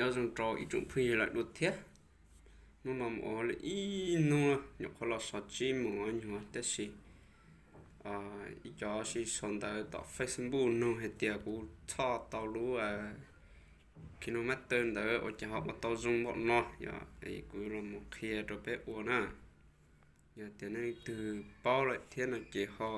Nyob zoo rau ib tsoom phooj ywg lawm dua thiab. Hnub no mus ua hauj lwm ib hnub, nyuam qhuav los sov tsib moos nyuag tab sis ib cov sib sau ntawv tom Facebook nug hais tias kuv txhoj tau lub KineMaster ntawd ua cas ho ua tau zoo npaum no, yog kuv los mus qhia rau peb ua na. Yog tias nej leej twg paub lawm thiab no ces ho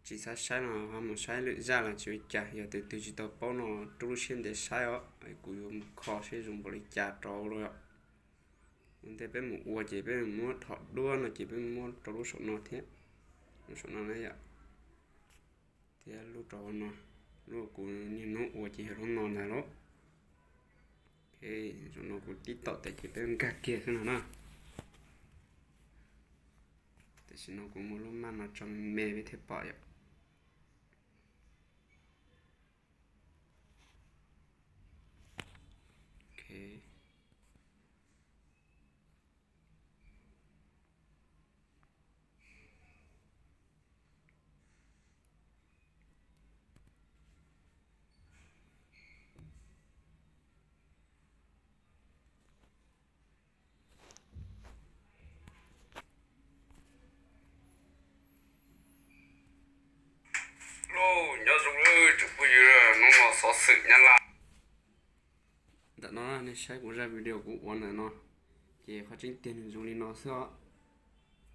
tsis xav saib no ho mus saib lwm zaj los tsis ua cas. Yog tus twg tsis tau paub no rub lub siab ntev saib os, kuv yuav mus kho seb zoo npaum li cas rau los yom. Ua ntej peb mus ua ces peb muab dhos duab no ces peb muab rau lub saum no thiab, lub saum no na yom. Thiab lub rau no, lub kuv niaj hnub ua ces yog lub no ntag lauj. Saum no kuv tib tom tes ces peb nkag kiag xwb no na. Tam sim no kuv muab lub maj no tso me me peb thiaj pom yom. Lauj, nyob zoo tsoom phooj ywg, hnub no xov xwm Nyab Laj. Ntawm no nej saib kuv zaj video kuv ua ntawm no, ces qhov tseeb tiag nws zoo li no xwb os.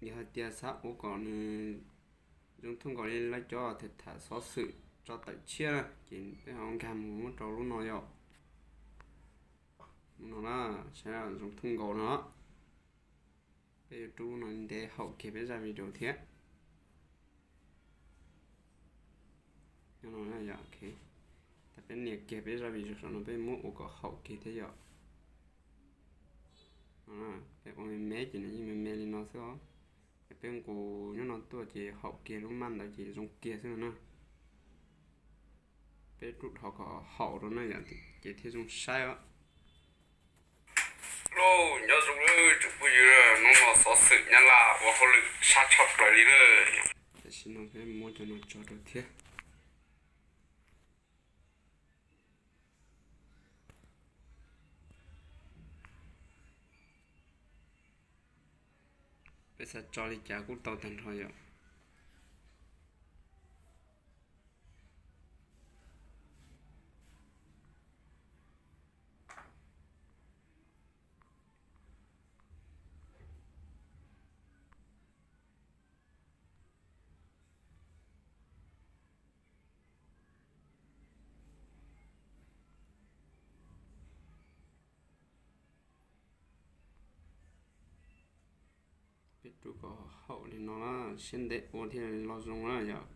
Yog hais tias xav ua kom nws zoo thooj nkaus li lawv cov tham tham xov xwm tso tawm tshiab na, ces peb ho nkag mus muab rau lub no yom. Lub no na, saib zoo thooj nkaus no. Peb yuav rub lub no ntev haum kiag peb zaj video thiab. Thaum peb nias kiag peb zaj video saum no peb muab ua kom haum kiag thiab yom. Peb ua me me ces nws yeej me me li no xwb os. Peb nqus nyob no tuaj ces haum kiag lub maj ntawd ces zoo kiag xwb no na. Peb rub dhos kom haum rau na yom, ces thiaj zoo saib os. Lauj, nyob zoo tsoom phooj ywg, hnub no xov xwm Nyab Laj ua hauj lwm sab tshaj plaws li lawm. Tam sim no peb muab cov no tso rau thiab. Peb xav tso li cas kuj tau tag nrho yom. Peb rub kom haum li no na, siab ntev ua thiaj li los zoo na yom.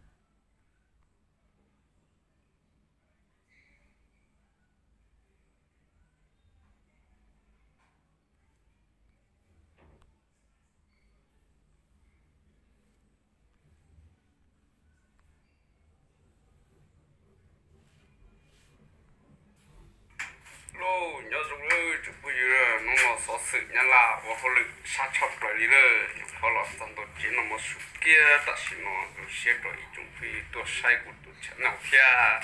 Lauj, nyob zoo tsoom phooj ywg, hnub no xov xwm Nyab Laj ua hauj lwm sab tshaj plaws li lawm, nyuam qhuav los txog ntua tsev noj mov su kiag tam sim no, zoo siab rau ib tsoom phooj ywg tuaj saib kuv tus channel thiab.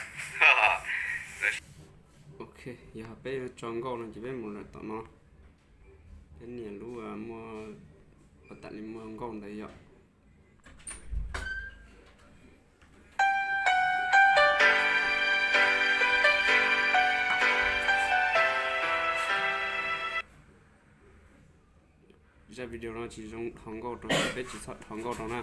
Ok, yog peb yuav tso nkauj no ces peb mus lawm tom no, peb nias lub muaj, pab tam li muaj nkauj ntawd yom. Zaj video no tsis zoo dhos nkauj rau, peb tsis txhob dhos nkauj rau na.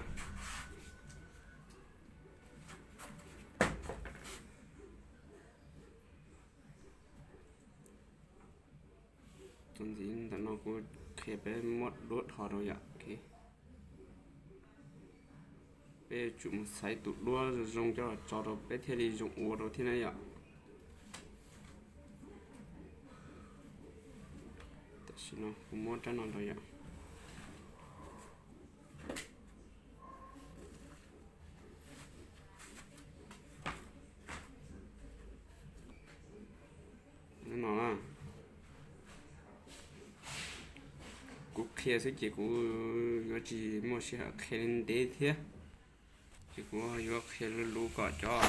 Txuas ntxiv ntawm no kuv qhia peb muab duab dhos rau yom. Peb yuav tsum mus xaiv tus duab zoo zoo coj los tso rau peb thiaj li zoo ua rau thiab na yom. Tam sim no kuv muab rab no rau yom. No, kuv qhia xwb ces kuv yuav tsis muaj sij hawm qhia li ntev thiab. Ces kuv yuav qhia luv luv kom cov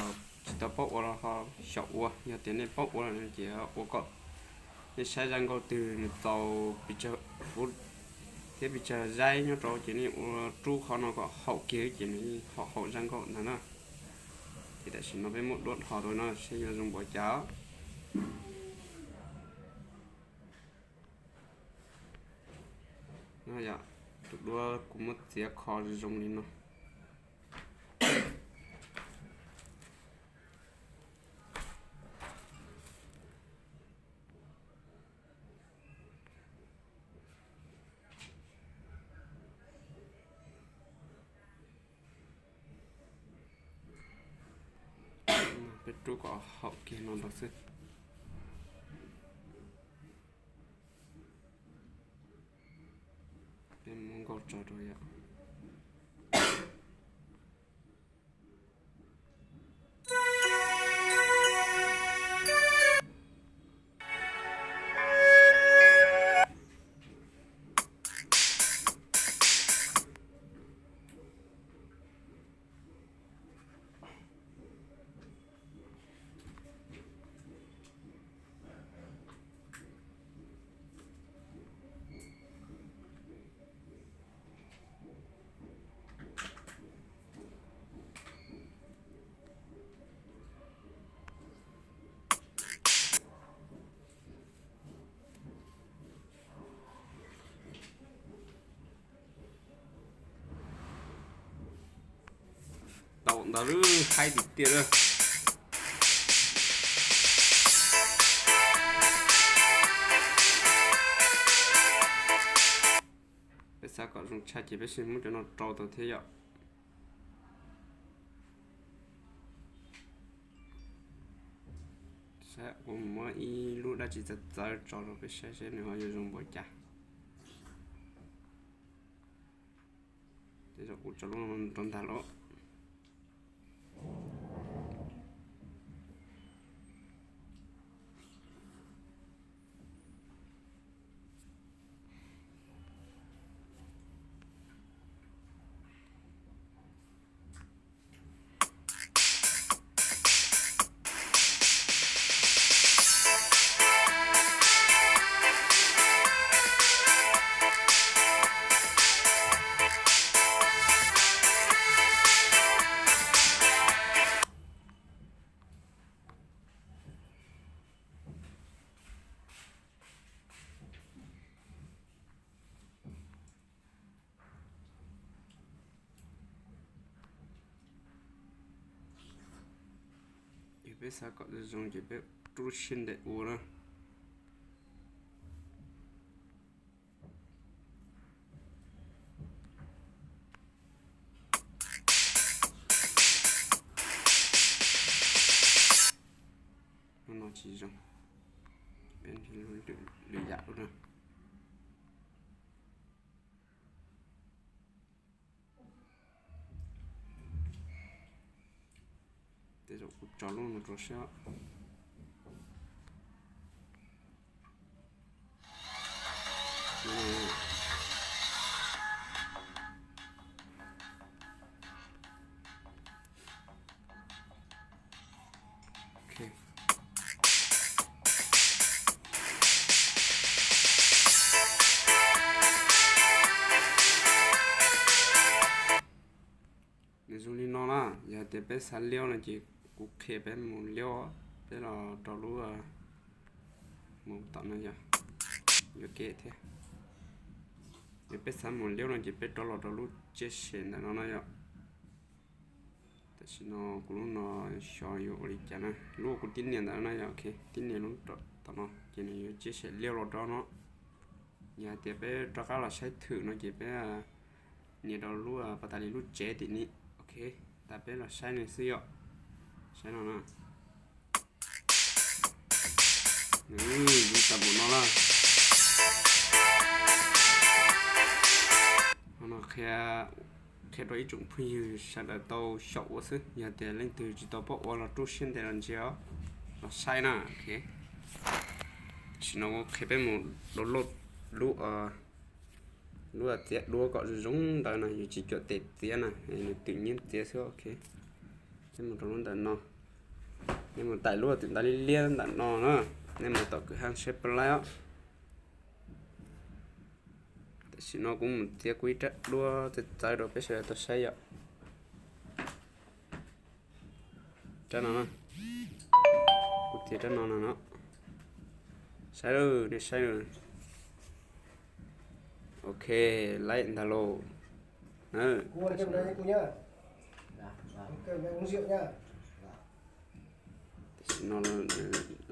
tsis tau paub ua los ho xyaum ua, yog tias nej paub ua lawm ces ua kom Nej saib zaj nkauj twg nws txaus pes tsawg, thiab pes tsawg zaib nyob rau ces nej ua rub qhov no kom haum kiag ces nws haum haum zaj nkauj ntag na. Ces tam sim no peb muab duab dhos rau no seb yuav zoo npaum cas. Yog tus duab kuv muab txiav kho zoo li no. Peb rub kom haum kiag no ntag xwb. Peb muab nkauj tso rau yom. Tau ntawd lub haib tiag tiag lawm. Peb xav kom zoo tshaj ces peb sim muab cov no rau tau thiab yom. Saib kuv muab ib lub dab tsi txawv txawv tso rau peb saib seb nws ho yuav zoo npaum cas. Tej zaum kuv tso lub no rau ntag lauj. Ces peb xav kom zoo zoo ces peb rub siab ntev ua na. Hnub no tsis zoo, peb lwm yam ua na. Tej zaum kuv tso lub no rau seb. Nws zoo li no na, yog tias peb xav liab no ces kuv qhia peb mus liab, peb los rau lub mus tom no yog yuav kev thiab. Yog peb xav mus liab no ces peb rov los rau lub chia sẻ ntawm no na yom. Tam sim no kuv lub no xyov yuav ua li cas na, lub kuv tib nias ntawm no na yom, ok, tib nias lub tom no ces nws yuav chia sẻ liab los rau no. Yog hais tias peb rov qab los saib thwm no ces peb nias rau lub pas tas li lub tsev tim ni. Ok, tas peb los saib nws xwb yom. Saib no na. Zoo tas npaum no na. Qhia, qhia rau ib tsoom phooj ywg sawv daws tau xyaum ua xwb, yog tias leej twg tsis tau paub ua los rub siab ntev los ntsia, los saib na. Ok, tam sim no kuv qhia peb mus download lub, lub txiav duab kom zoo zoo ntawd na, yus tsis cuam tes txiav na, nws twm nyiab txiav xwb. Ok, peb mus rau lub ntawm no, nej mus tải lub twm ntawd liab liab ntawm no na. Nej mus tom kwv hab saib puas laib os. Tam sim no kuv mus txiav kuv ib rab duab txawv txawv rau peb sawv daws tau saib yom. Rab no, kuv txiav rab no no no. Saib lawm, nej saib lawm. Ok, laib ntag lauj. Tam sim no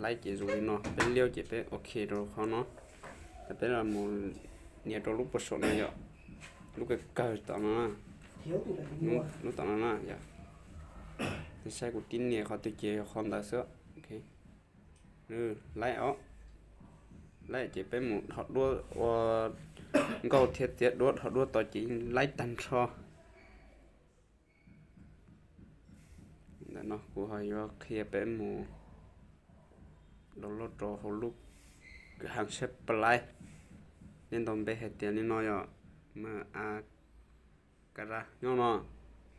laib ces zoo li no, peb liab ces peb ok rau qhov no. Ces peb los mus nias rau lub puag saum no yom, lub kawg kawg tom no, lub tom no na yom. Nej saib kuv tib nias qhov twg ces yog qhov ntawd xwb. Laib os, laib ces peb mus dhos duab ua nkauj thiab txiav duab dhos duab tod ces yeej laib tag nrho. Ntawm no kuv ho yuav qhia peb mus download rau hauv lub kwv hab saib puas laib. Nej ntaus npe hais tias li no yom, M A K R nyob no,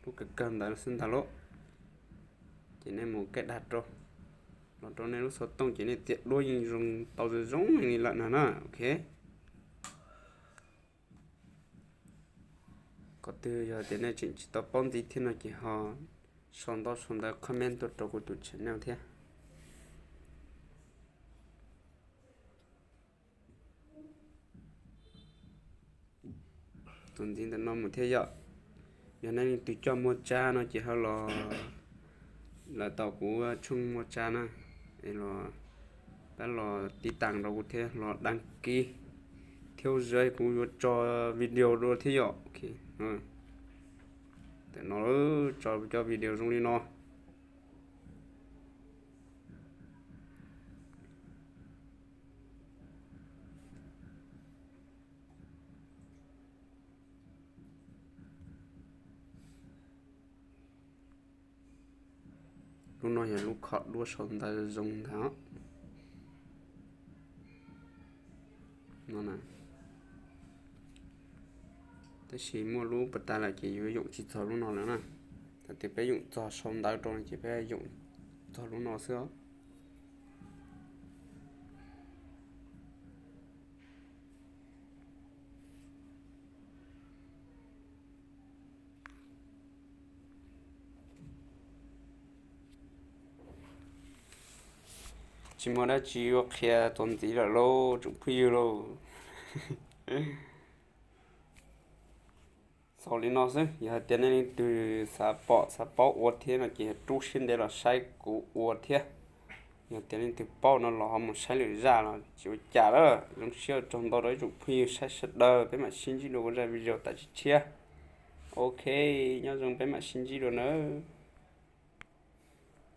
lub kawg kawg ntawd xwb ntag lauj. Ces nej mus kaij dag rau, los rau nej lub xov tooj ces nej txiav duab yeej zoo tau zoo zoo li lawm no na, ok. Qhov twg yog tias nej tseem tsis tau paub ntxiv thiab no ces ho sau ntaub sau ntawv comment tuaj rau kuv tus channel thiab. Tus ntxiv ntawm no mus thiab yom. Yog nej leej twg coj muag tsab no ces ho los lawm tau kuv tshooj muag tsab na, es los pab los tiv tas rau kuv thiab los đăng ký thiab, kuv yuav tso video dua thiab yom. Tam no tso cov video zoo li no. Lub no yog lub kho duab sau ntawv zoo ntag. Tab sis muaj lub pas tas lawm ces yuav yoom tsis txog lub no lawm na. Thaum twg peb yoom txog sau ntawv rau no ces peb yoom txog lub no xwb os. Tsis muaj dab tsi yuav qhia txuas ntxiv lawm lauj tsoom phooj ywg lauj. Xaus li no xwb, yog hais tias nej leej twg xav pom xav paub ua thiab no ces rub siab ntev los saib kuv ua thiab. Yog tias leej twg paub no los ho mus saib lwm zaj los tsis ua cas lawm. Zoo siab ua tsaug ntau rau ib tsoom phooj ywg saib sawv daws, peb mam sib ntsib dua ua zaj video tas tshiab tshiab. Ok, nyob zoo, peb mam sib ntsib dua nawb.